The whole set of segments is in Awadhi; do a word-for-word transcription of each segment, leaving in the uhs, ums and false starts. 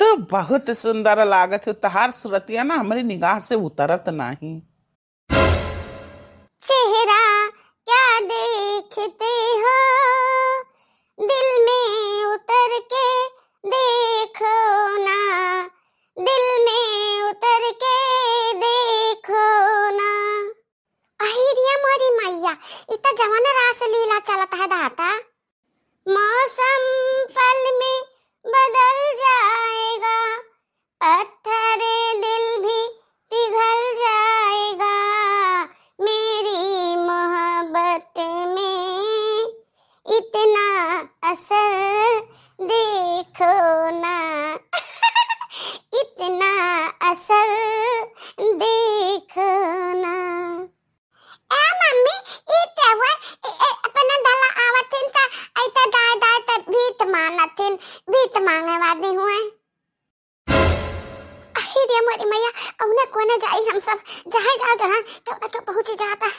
तू बहुत सुंदर लागत हो, तहार सूरतिया ना हमरी निगाह से उतरत नाही। चेहरा क्या देखते हो, दिल में उतर के देखो ना, दिल में उतर के देखो ना। अहिरिया मोरी मैया, इ त जवन रासलीला चलत है दाता। मौसम पल में बदल जाएगा, पत्थर दिल भी पिघल जाएगा, मेरी मोहब्बत में इतना असर देखो ना, इतना असर देखो ना। ए मम्मी, ई तेवर, ए, ए, अपना दला आवत हिन त, ऐ त दाय दाय त भीत मांगत हिन, भीत मांगे वादी हुए। अहि रे मोरी मैया, कौने कोने जाई हम सब, जहाँ जाओ जहाँ, क्यों ना क्यों पहुँच जाता है।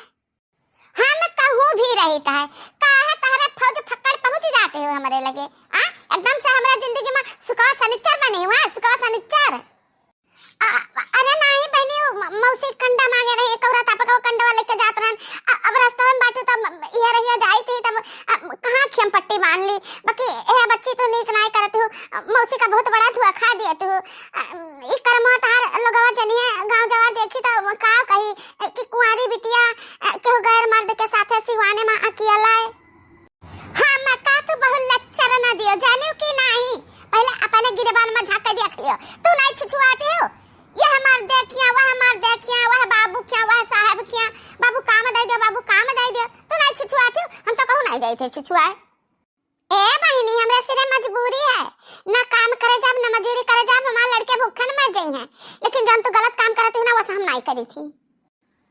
हम कहूँ भी रहित है, काहे तहरे फौज फक्कड़ पहुँच जाते हो हमरे लगे, आ? एकदम से हमरा जिंदगी में सुकवा सनिच्चर बनी हुआ, सुकवा सनिच्चर। अ-, अरे नाही बहिनी, उ म-, मौसी कंडा मांगे रही, कौरा तापा का वो कंडवा लेके जात रहन। अ-, अब रास्ता में बाटू तब इहे रहिया जाई थी, तब, अ, कहाँ खियम पट्टी बांध ली। बाकी ए बच्ची तू नीक नाय करत हूँ, मौसी का बहुत बड़ा धुआ खा दिया तू। अ, ई करमवा तहार लोगवा जनिए गाँव जवार देखी त का कही कि कुंवारी बिटिया, अ, केहू गैर मर्द के साथे सिवाने में अकेला है। हमका तू बहुत लच्चर ना दियो, जानियो कि नाही? पहले अपने गिरेबान में झांक के देख लियो। तू नाही छुछुआती हो? ये हमार देखिया, वह हमार देखिया, वह बाबू क्या, वह साहब क्या, बाबू काम दे दियो, बाबू काम दे दियो। तू नाही छुछुआती हो? हम तो कहूँ नाही जाई थे छुछुआए। ए बहिनी, हमरा सिरे मजबूरी है, ना काम करे जाब, ना मजूरी करे जाब, हमार लड़के भूखन मर जाई हैं। लेकिन जौन तू गलत काम करत हो ना, वैसे हम नाही करी थी।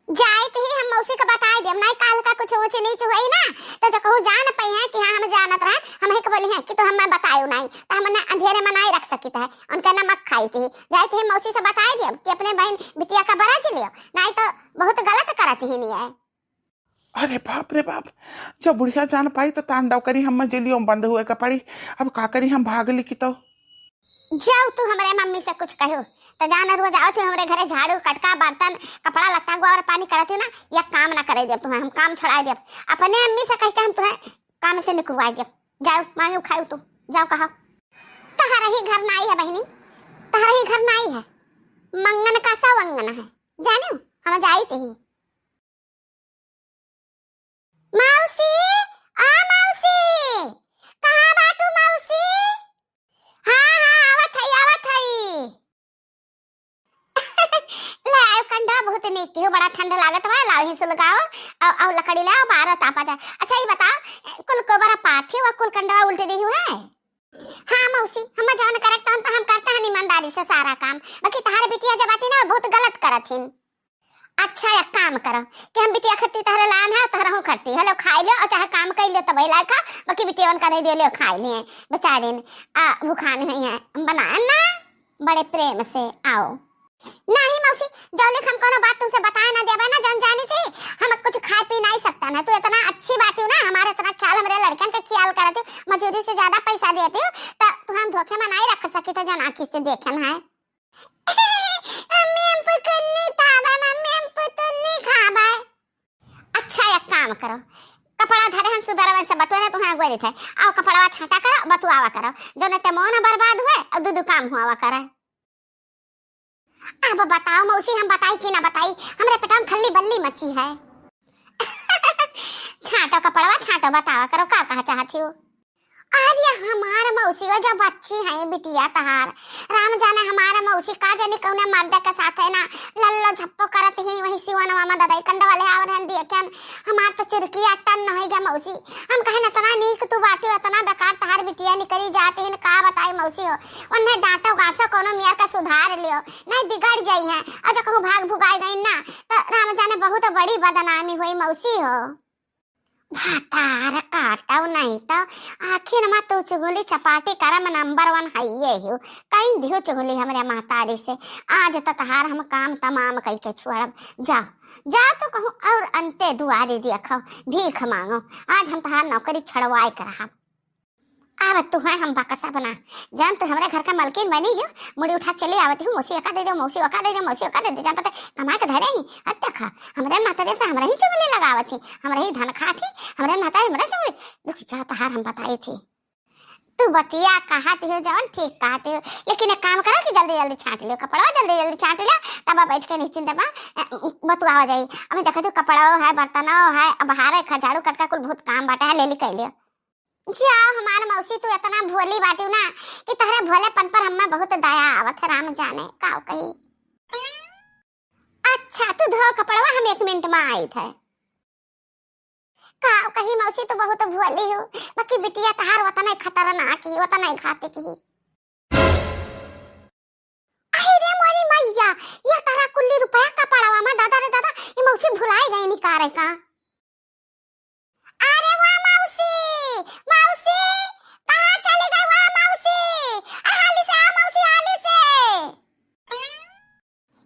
जाइत ही हम मौसी के बताई देब, नाही काल का कुछ ऊँच नीच होई ना, तो जो कहूँ जान पई हैं कि हाँ हम जानत रहन, हम ही के बोली हैं कि तो हमें बतायो नाही, तो हम ना अंधेरे में नाही रख सकित है, उनका नमक खाई थी। जाइत ही मौसी से बताई देब कि अपने बहन बिटिया का बरज लियो, नाही तो बहुत गलत करत ही नहीं है। अरे बाप रे बाप, जब बुढ़िया जान पाई तो तांडव करी, हम जेलियो में बंद हुए के पड़ी। अब का करी, हम भाग ली कि तो। जाओ तू हमरे मम्मी से कुछ कहो, तो जान रुआ जाओ तू हमरे घरे झाड़ू, कटका, बर्तन, कपड़ा लत्ता, गोबर पानी करत हो ना, या काम ना करे देब तुहें, हम काम छोड़ाई देब। अपने अम्मी से कह के हम तुहें काम से निकलवाई देब। जाओ मांगे खाओ तू, जाओ कहो। तहरा ही घर नाई है बहिनी, तहरा ही घर नाई है, मंगन का सौ अंगन है, जानियो हम जाइत ही। मौसी, आ मौसी, कहाँ बाटू मौसी? हाँ, हाँ, आवत हई, आवत हई। ले आयो कंडा, बहुत नीक किहो, बड़ा ठंड लागत बा, लाओ ही सुलगाओ, औ, औ लकड़ी ले आओ, बारह तापा जाए। अच्छा, ई बताओ, कुल कोबरा पाथी व कुल कंडवा उल्टे देहु है? हाँ मौसी, हम जौन करत तौन तो हम करत हन ईमानदारी से सारा काम, बाकी तहार बिटिया जब आती ना, बहुत गलत करत हिन। अच्छा, एक काम करो कि हम बिटिया खत्ती तहरे लान है, तहरहू खत्ती है, लो खाई लो और चाहे काम कर लो, तब लायक है, बाकी बिटिया उनका नहीं दे लो, खाई लिए बेचारे ने, आ, भूखान है, है, बनाए ना, बड़े प्रेम से आओ। नहीं मौसी, जौलिक हम कोनो बात तुमसे बताए ना देवे ना, जौन जानी थी, हम कुछ खाए पी नहीं सकता ना, तू इतना अच्छी बात हो ना, हमारे इतना ख्याल हमरे लड़कन के ख्याल करती, मजूरी से ज्यादा पैसा देती, तो तू हम धोखे में नहीं रख सकी, तो जौन आँखी से देखन है। मम्मी, हम पुतुन्नी खाबा, मम्मी, हम पुतुन्नी खाबा। अच्छा, एक काम करो, कपड़ा धरे हम सुबह से बटोरे तुहें गोरी थे, आओ कपड़वा छांटा करो, बतुआवा करो, जौने ते मौन बर्बाद हुए और दू दू काम हुआ करे। अब बताओ मौसी, हम बताई कि ना बताई, हमरे पेटवा में खल्ली बल्ली मची है। छांटो कपड़वा, छांटो, बतावा करो, का कहा चाहती हो? अरे हमार मौसी वो जो बच्ची है बिटिया तहार, राम जाने हमार मौसी का जानी कौने मर्द के साथ है ना, लल्लो झप्पो करत ही वही सिवनवा में ददाई कंड वाले आवर हन दिए क्या। हमार तो चिरकी अट्टन न होई गया मौसी। हम कहे, "इतना नीक तू बाटी, इतना बेकार तहार बिटिया निकली जाती है, का बताई मौसी हो।" उन्हें डांटो गासो कोनो मियाँ का सुधार लियो, नहीं बिगड़ जाई है। और जो कहूँ भाग भुगाई गई ना, तो राम जाने बहुत बड़ी बदनामी हुई मौसी हो। भातार काटो नहीं तो आखिर में तू चुगली चपाटी करम नंबर वन है ये हो। कहीं दियो चुगली हमरे महतारी से, आज तो तहार हम काम तमाम कई के छोड़ब। जाओ, जाओ तो कहूँ और अंते दुआरे देखो, भीख मांगो, आज हम तहार नौकरी छड़वाए के रहब। आवत तू है हम बकसा बना, जान तू हमरे घर का मलकिन बनी हो, मुड़ी उठा चली आवत हूँ, मौसी एका दे दे, मौसी ओका दे दे, मौसी ओका दे दे, जान पता कमाए के धरे ही। अब देखा, हमरे महतारी से हमरा ही चुगली लगावत ही, हमरा ही धन खात ही, हमरे महतारी हमरा चुगली। दुख जात हार हम बताई थी। तू बतिया कहत हो जवन ठीक कहत हो, लेकिन एक काम करो कि जल्दी जल्दी छाँट लियो कपड़वा, जल्दी जल्दी छाँट लियो, तब बैठ के निश्चिंत बा, अ, बतुआ हो जाई। अभी देखत हो कपड़ो है, बर्तनो है, अब हारे खा झाड़ू कटका कुल बहुत काम बाटे है, ले ली कह लियो। जाओ हमार मौसी, तू इतना भोली बाटू ना कि तहरे भोलेपन पर हमें बहुत दया आवत है, राम जाने का कही। अच्छा, तू धो कपड़वा, हम एक मिनट में आइत है। का कही मौसी, तू बहुत भोली हो, बाकी बिटिया तहार वतने खतरनाक ही, वतने घातक ही। अरे रे मोरी मैया, ये तारा कुल्ली रुपया कपड़वा में, दादा रे दादा, ये मौसी भुलाए गई निकारे का। अरे वाह मौसी, मौसी, कहाँ चली गई वाह मौसी? आ, हाली से आ मौसी, हाली से।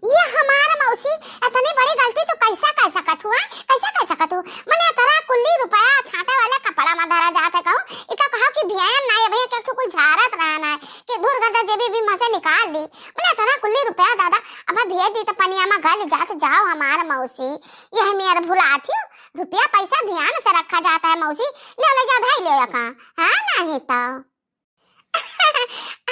ये हमार मौसी, इतनी बड़ी गलती तू कैसा कर सकत हुआ? कैसा कर सकत हु? मने इतना कुल्ली रुपया छाँटे वाले कपड़ा में धरा जात है कहूँ, इका कहो कि बियान ना है भैया, क्या तू कुल झारत रहना है कि धूर गर्दा जेबी भी में से निकाल ली। मने इतना कुल्ली रुपया दादा, अब भेज दी तो पनिया में गल जात जाओ हमार मौसी। यह मेर भुलात ही, रुपया पैसा ध्यान से रखा जाता है मौसी, ले ले जा भाई ले का, हाँ नहीं तो।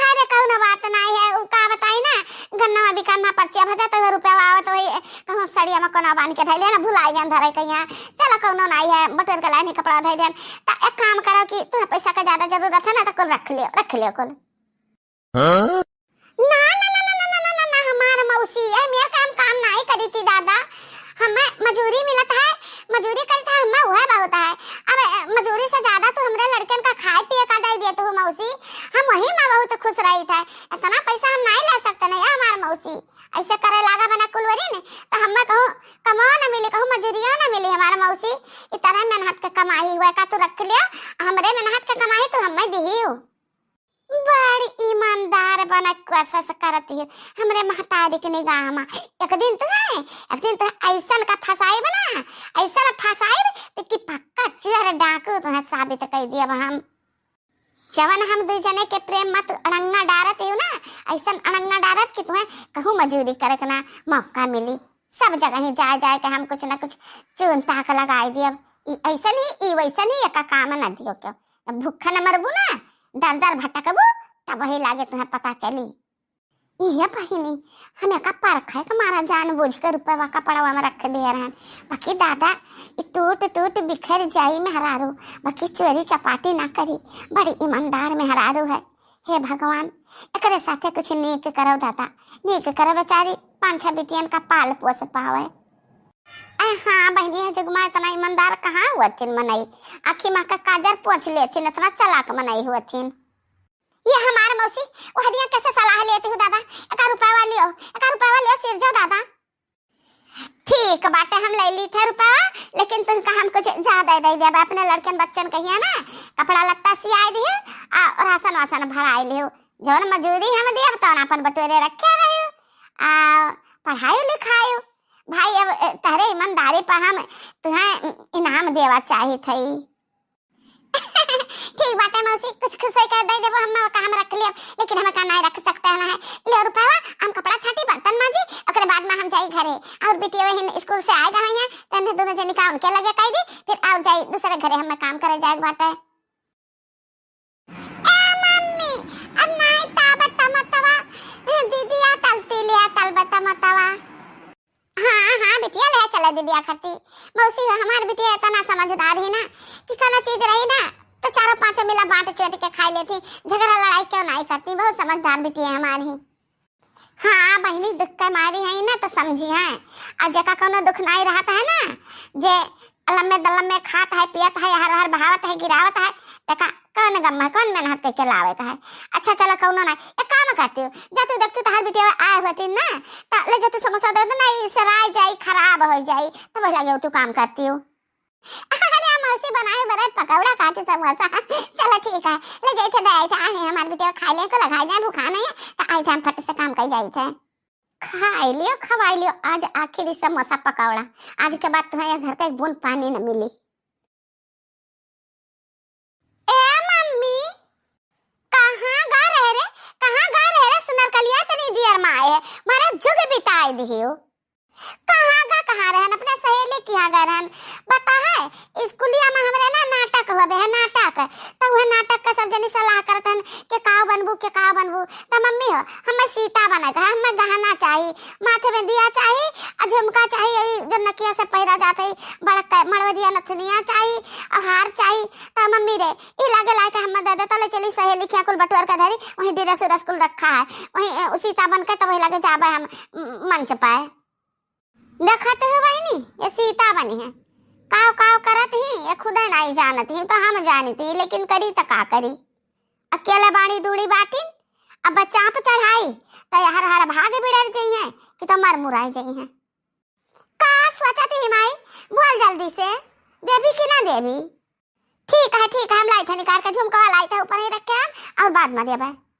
अरे कौनो बात नहीं है, उ का बताई ना, गन्ना में बिकाना पर्चिया भजा तो रुपया आवत वही कहूँ सड़िया में कोना बांध के धैले ना, भुलाई जान धरे कहीं। चलो कौनो नहीं है, बटोर के लाइन कपड़ा धै देन। तो एक काम करो कि तुम्हें पैसा का ज्यादा जरूरत है ना, तो कुल रख लियो, रख लियो कुल। हाँ? ना, ना, ना, हमार मौसी, ए, मेर काम, काम नाई करी थी दादा। हमें मजूरी मिलत है, मजूरी करी था, हमें वह बहुत है। अब, ए, मजूरी से ज्यादा तू हमरे लड़कन का खाए पिए का दे दिए तू मौसी, हम वही में बहुत खुश रही थे। इतना पैसा हम नाई ले सकते नहीं, ए, हमार मौसी। ऐसे करे लागा बना कुलवरी ने, तो हमें कहूँ कमाओ ना मिली, कहूँ मजूरिया ना मिली हमार मौसी। इतना मेहनत के कमाई हुआ का तू रख लियो, हमरे मेहनत के कमाई तू हमें दिही हो। बड़ी ईमानदार बने कोशिश करत ही हमरे महतारी के निगाह में। एक दिन तो है, एक दिन तो है ऐसन का फसाइब ना, ऐसन फसाइब तो कि पक्का चोर डाकू तुम्हें साबित कर दियब हम। जवन हम दुई जने के प्रेम मत अड़ंगा डारत ही ना, ऐसन अड़ंगा डारब कि तुम्हें कहूँ मजूरी करे के ना मौका मिली। सब जगह ही जाए जाए के हम कुछ ना कुछ चून ताक लगाई दियब। ई ऐसन ही, ई वैसन ही, एका काम न दियो क्यों। जब भूखा न मरबू ना, दर दर भटकबू, तब वही लागे तुम्हें पता चली। इहे बहिनी, हम एका परखै के मारा जान बूझ के रुपवा कपड़वा में रख दिए रहन। बाकी दादा, ई टूट टूट बिखर जाई मेहरारू, बाकी चोरी चपाटी ना करी, बड़ी ईमानदार मेहरारू है। हे भगवान, एकरे साथे कुछ नीक करो दादा, नीक करो बेचारी पाँच छह बिटियन का पाल पोस पावे। ए, हाँ बहिनी, यह जुग मा इतना ईमानदार कहाँ हुअथिन मनई? आँखी मा का काजर पोंछ लेथिन, इतना चालाक मनई हुअथिन। ये हमार मौसी, वह दिया कैसे सलाह लेती हूँ दादा, एका रुपया लियो, एका रुपया लियो, सिर जाओ दादा। ठीक बाटे, हम ले ली थे रुपया, लेकिन तुमका हम कुछ ज्यादा दे देब। अपने लड़कन बच्चन कहिया ना, कपड़ा लत्ता सियाई दियो, आ राशन वासन भराई लियो। जौन मजूरी हम दियब, तौन अपन बटोरे रखे रहियो, आ पढ़ाई लिखाई। भाई, अब, ए, तहरे ईमानदारी पर हम तुम्हें इनाम देवा चाहित हई। ठीक बाटे मौसी, कुछ खुश होई के दे देबो, हम का हम रख लेब, लेकिन हम का नहीं रख सकते हैं, है। ले रुपया, हम कपड़ा छाटी, बर्तन माजी, ओकरे बाद में हम जाई घरे। और बिटिया वही स्कूल से आए गए हैं, तन्ने दोनों जनी का उनके लगे कह दी, फिर और जाई दूसरे घरे, हमें काम करे जाए के बाटे। ए मम्मी, अब नहीं ताबत तमतवा, दीदिया तलती लिया तलबत तमतवा। हाँ, हाँ, बिटिया, ले चले दीदिया खती। मौसी हो, हमार बिटिया इतना समझदार ही ना कि कौनो चीज रही ना, तो चारों पांचों मिला बांट चेट के खाई लेती, झगड़ा लड़ाई क्यों नहीं करती, बहुत समझदार बिटिया हमार ही। हाँ, बहिनी, दुख के मारी है ना, तो समझी है। आ जेका कौनो दुख नहीं रहत है ना, जे लम्बे दलम्बे खात है, पियत है, हर हर बहावत है, गिरावत है, तेका कौन गम है, कौन मेहनत करके लावे का है? अच्छा, चलो, कौनो ना, एक काम करती हूँ, जा तू देखती तो हर बिटिया आए होती ना, तो ले जा तू समोसा दे दे ना, ई सराय जाई, खराब हो जाई, तब वही लगे तू काम करती हूँ। अरे मौसी, बनाए बरे पकौड़ा खाती समोसा। चलो ठीक है, ले जाई थे, दे आई थे, आहे हमार बिटिया खाई ले को लगाई जाए, भूखा नहीं है, तो आई थे हम फट से काम कर जाई थे। खाई लियो, खवाई लियो, आज आखिरी समोसा पकौड़ा, आज के बाद तुम्हारे घर का एक बूंद पानी न मिली। ए मम्मी, मारा जुग बिताए दिहियो। कहाँ गा, कहाँ रहन? अपने सहेली किहाँ गए रहन। पता है, स्कूलिया में हमरे ना नाटक होवे है, नाटक। तो वह नाटक का सब जनी सलाह करत हन कि काव बनबू, के काव बनबू। तो मम्मी हो, हमें सीता बने का, हमें गहना चाही, माथे में दिया चाही, आ झुमका चाही, यही जो नकिया से पहिरा जात है, बड़का मड़वरिया नथनिया चाही, और हार चाही। तो मम्मी रे, ई लागे लायक हमें दे दे, तो ले चली सहेली किहाँ कुल बटुअर का धरी, वहीं dress उरस कुल रखा है, वहीं, अ, सीता बन के तो वही लगे जाबे हम, म-, मंच पाए। देखत हो बहिनी, ये सीता बनी है, काव काव करत ही, ये खुदे नाई जानत ही, तो हम जानत ही, लेकिन करी त का करी? अकेले बाड़ी दूड़ी बाटिन, अब चाप चढ़ाई, तो हर हर भाग बिड़र जइहैं कि तो मर मुराई जइहैं। का सोचत ही माई, बोल जल्दी से, देबी कि ना देबी? ठीक है, ठीक है, हम लाई थे निकाल के, झुमकवा लाई थे ऊपर ही रख के हम, और बाद में देबे।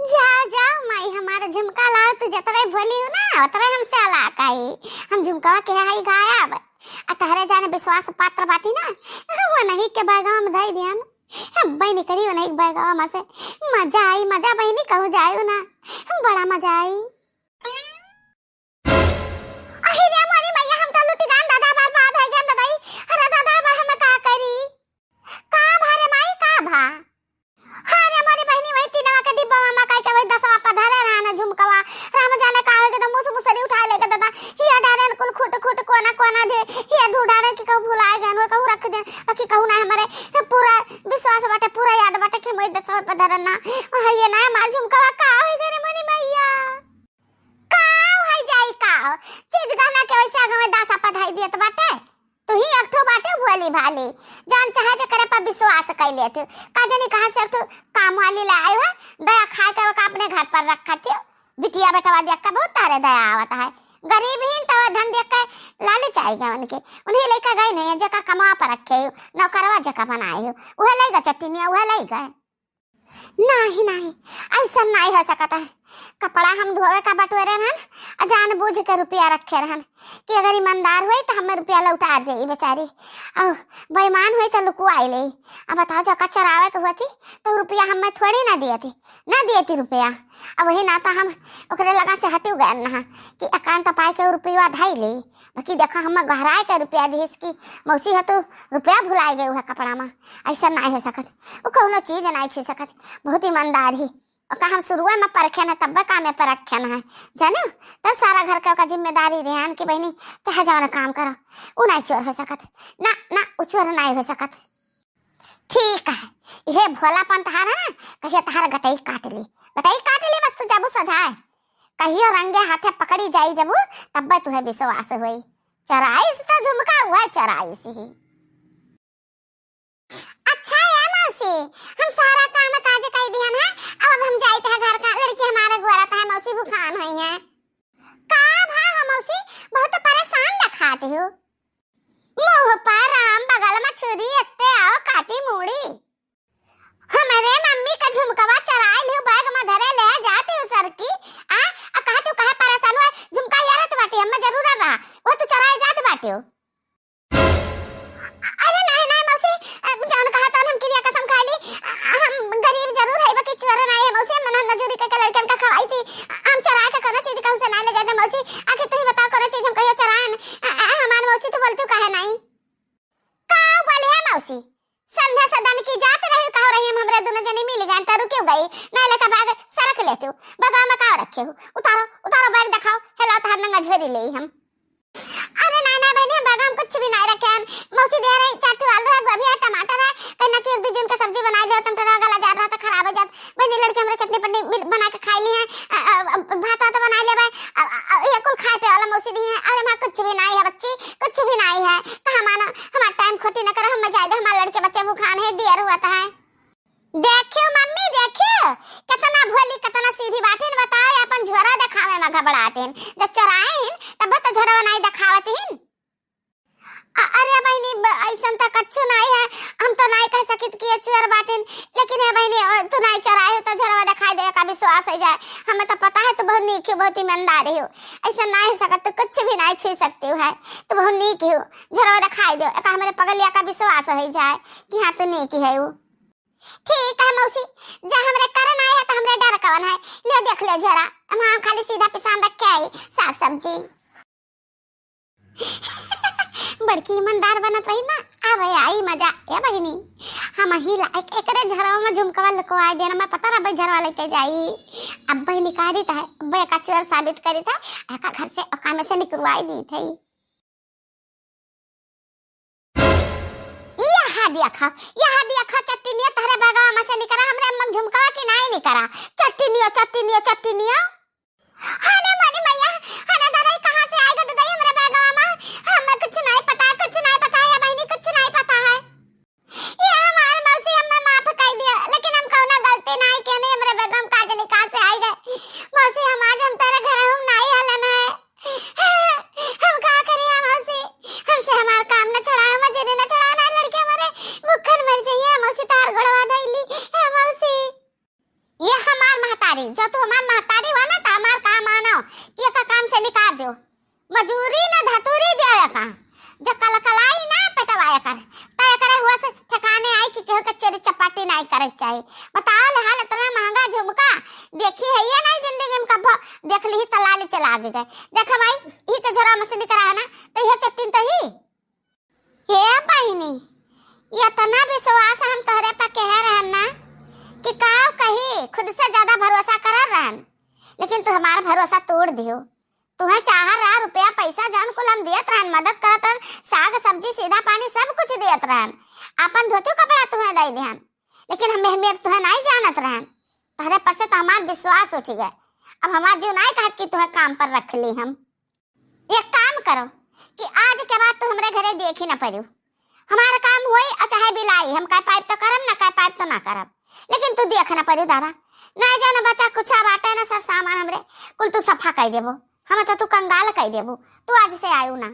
जाओ, जाओ, माई हमार झुमका लाओ, तू जतरे भोली हो ना, उतरे हम चालाक आई। हम झुमकवा के हई गायब, आ तहरे जाने विश्वास पात्र बाटी ना, वो नहीं के बैगवा में धई दियन। हम बहिनी करी वो नहीं बैगवा में से। मजा आई, मजा बहिनी, कहूँ जायू ना, बड़ा मजा आई। अहि रे मोरी मैया, हम तो लुटि गएन दादा, बर्बाद होइ गएन दादा। अरे दादा, अब हम का करी? का भा रे माई, का भा? अरे मोरी बहिनी, वही टीनवा के डिब्बा में मकई के वही दसवा पर धरे रहन झुमकवा। राम जाने का होइ गए, तो मुस मुसरी उठाए लेके दादा। हिया डारेन कुल खुट खुट कोना कोना दे। हिया धू डारेन कि कहूँ भुलाए गएन हो, कहूँ रख देन। बाकी कहूँ ना, हमरे पूरा विश्वास बाटे, पूरा याद बाटे कि हम वही दसवा पर धरन ना। अहि ये ना हमार झुमकवा का होइ गए रे मोरी मैया। काव है जाई काव? चीज गहना के वैसे आगे में दासा पधाई दियत बाटे। तू ही एक ठो बाटे भोली भाली, जान चाहे जेकरे पर विश्वास कई लेत। का जानी कहाँ से एक ठो काम वाली ले आयो है, दया खाए के ओका अपने घर पर रखत हो। बिटिया बेटवा देख के बहुत तारे दया आवत है। गरीब ही तो धन देख के लालच आई गए उनके। उन्हीं लइका गई नहीं है, जेका कमा पर रखे हो, नौकरवा जेका बनाए हो, वह लइका चट्टिनिया, वह लइका। नाही, नाही, ऐसन नाही हो सकत है। कपड़ा हम धोवे का बटोरे रहन, आ जानबूझ के रुपया रखे रहन कि अगर ईमानदार होई तो हमें रुपया लौटा दे बेचारी, और बेईमान होई तो लुकुआई ले। अब बताओ, जो का चरावे के होती तो रुपया हमें थोड़ी ना दियती, ना दियती रुपया। अब वही नाता हम ओकरे लगा से हटियो गए ना कि एकांत पाए के रुपया धाई ले। बाकी देखा, हम गहराए के रुपया दिहिस कि मौसी हो तो रुपया भुलाए गए हुआ कपड़ा में। ऐसा नाई हो सकत, वो कौनो चीज नाई छीन सकत, बहुत ईमानदार ही। ओका हम शुरुए में परखे न, तब्बे कामे पर रखे न है, जाने? तब सारा घर के ओका जिम्मेदारी देहन कि बहिनी, चाहे जवन काम करो, उ नाई चोर हो सकत। ना, ना, उ चोर नाई हो सकत। ठीक है, ये भोलापन तहार है ना, कहियो तहार गटई काट ली, गटई काट ली, बस तू जबू सजाए। कहियो रंगे हाथे पकड़ी जाई जबू, तब्बे तुहे विश्वास होई। चराइस तो झुमका हुआ, चराइस ही। अच्छा है मौसी, हम सारा काम काज कई दिहन है, अब, अब हम जाइत है घर का, लड़की हमारे गोरत है, मौसी भुखान हुई है। का भा हो मौसी, बहुत परेशान दिखात हो। मुँह पर राम बगल में छुरी, एत्ते आओ काटी मूड़ी। हमरे मम्मी का झुमकवा चराए लियो, बैग में धरे ले जात हो सरकी, आ, आ कहा तू कहे परेशान हुआ, झुमका यारत बाटी, हमें जरूरत रहा, वो तू चराए जात बाटे हो। अरे नहीं, नहीं मौसी, अ, जौन कहा तौन हम किरिया कसम खा ली। अ, हम गरीब जरूर है, बाकी चोर नहीं है मौसी, हम मेहनत मजूरी करके लड़कन का खवाई थी। हम चोराए के कोनो चीज कहूँ से ना ले जाते मौसी। आखिर तू ही बताओ, कोनो चीज हम कहियो चोराए न? अ, अ, हमार मौसी तो बोलती काहे नहीं? का बोले है मौसी? संध्या सदन की जात रही, कहो रही हम हमरे दोनों जनी मिल गए, तो रुकियो गई, नहीं लेकर बैग सरक लेते हो, बगवा में का रखे हो? उतारो, उतारो बैग दिखाओ, हेला तहार नंगा झोरी ले हम। अरे नाई, नाई बहिनी, हम बगवा में कुछ भी नाई रखे हन। मौसी दे रही चार ठो आलू है, गोभी है, टमाटर है, कहीं ना कि एक दो जन का सब्जी बनाई ले, टमाटर गला जा रहा तो खराब हो जात। बहिनी लड़के हमरे चटनी पटनी मिल, बना के खाई ली है, अ, अ, अ, भात वात बनाई लेबे, अ, अ, अ, ये कुल खाए पे वाला मौसी दी है। अरे माँ कुछ भी नाई है बच्ची, कुछ भी नाई है। कहाँ मानो, हमारा टाइम खोटी न करो, हम जाए दे, हमारे लड़के बच्चे भूखान है, देर हुआ है। देखियो मम्मी, देखियो, कितना भोली, कितना सीधी बाटिन, बताओ, ये अपन झोरा दिखावे में घबराटिन। जब चोराइन, तब तो झोरा नहीं दिखावत हिन। अ-, अरे बहिनी, ब-, अइसन त कच्छु नाई है, हम तो नाई कह सकित कि ये चोर बाटिन, लेकिन हे बहिनी, अ, तू नाई चोराए हो तो झोरवा दिखाई दे, का विश्वास हो जाए। हमें तो पता है तू बहुत नीक हो, बहुत ईमानदार हो, अइसन नाई हो सकत, तू कुछ भी नाई छीन सकती हो है, तू बहुत नीक हो, झोरवा दिखाई दे, एका हमरे पगलिया का विश्वास हो जाए कि हाँ तू नीक है वो। ठीक है मौसी, जा हमरे करन आए है तो हमरे डर का कौन है? ले देख ले जरा, हम खाली सीधा पिसान रख के आई, साग सब्जी। बड़की ईमानदार बनत रही ना, अब आई मजा। ए बहिनी, हम ही ला एक, एकरे झरवा में झुमकवा लुकवाई देना, मैं पता रहा भाई झरवा लेके जाई। अब बहिनी कह दी है, अब एका चोर साबित करी था, एका घर से, ओका में से निकलवाई दी थी। यहाँ देखा, यहाँ देखा चट्टिनिया, तहरे बैगवा में से निकरा, हमरे अम्मा झुमकवा की नाई निकरा। चट्टिनिया, चट्टिनिया, चट्टिनिया। अरे मोरी मैया, अरे दादा, ई कहाँ से आइगा दादा, ई हमरे बैगवा में? हमें कुछ नहीं पता है, कुछ नहीं पता है, या बहिनी, कुछ नहीं पता है। ये हमार मौसी, हमें माफ कर दिया, लेकिन हम कौनो गलती नहीं किया, नहीं हमरे बैगवा में का जाने कहाँ से आइगा। मौसी, हम आज हम तेरे घर हम नहीं हलन है। हम का करी है मौसी, हमसे हमार काम न छुड़ाए, मजूरी न छुड़ाए, ना लड़के हमारे भूखन मर जाइए मौसी, तार गोड़वा धइली है मौसी। ये हमार महतारी, जो तू हमार महतारी हुआ ना, तो हमार काम आनो, कि एका काम से निकाल दो। मजूरी ना धतूरी दे एका, जो कलकलाई ना पेटवा एकर, तो एकरे हुआ से ठिकाने आई कि केहू के चोरी चपाटी नहीं करे के चाही। बताओ ले हाल, इतना महंगा झुमका देखी है ये नहीं जिंदगी में कभो, देख ली तो लाली चला आगे गए। देख भाई, ई के झोरा में से निकरा है ना, तो ये चट्टिन तो ही। हे बहिनी, इतना विश्वास हम तोहरे पर कहे रहन ना कि का कही, खुद से ज्यादा भरोसा करत रहन, लेकिन तू हमार भरोसा तोड़ दियो। तुहे चाह रहा रुपया पैसा जौन कुल हम दियत रहन, मदद करत रहन, साग सब्जी सीधा पानी सब कुछ दियत रहन, आपन धोती कपड़ा तुहे दे दिहन, लेकिन हम मेहमेर तुहे नहीं जानत रहन। तोहरे पर से तो हमार विश्वास उठ गए। अब हमार जीव नहीं कहत कि तुहे काम पर रख ली हम। एक काम करो कि आज के बाद तू हमरे घरे देखी ना पड़ू। हमारा काम होई और चाहे बिलाई, हम कह पाइब तो करब, ना कह पाइब तो ना करब, लेकिन तू देख ना पड़ू दादा। ना जाने बचा कुछ बाटे ना सर सामान हमरे, कुल तू सफा कर देबो, हम तो तू कंगाल कर देबो। तू आज से आयु ना।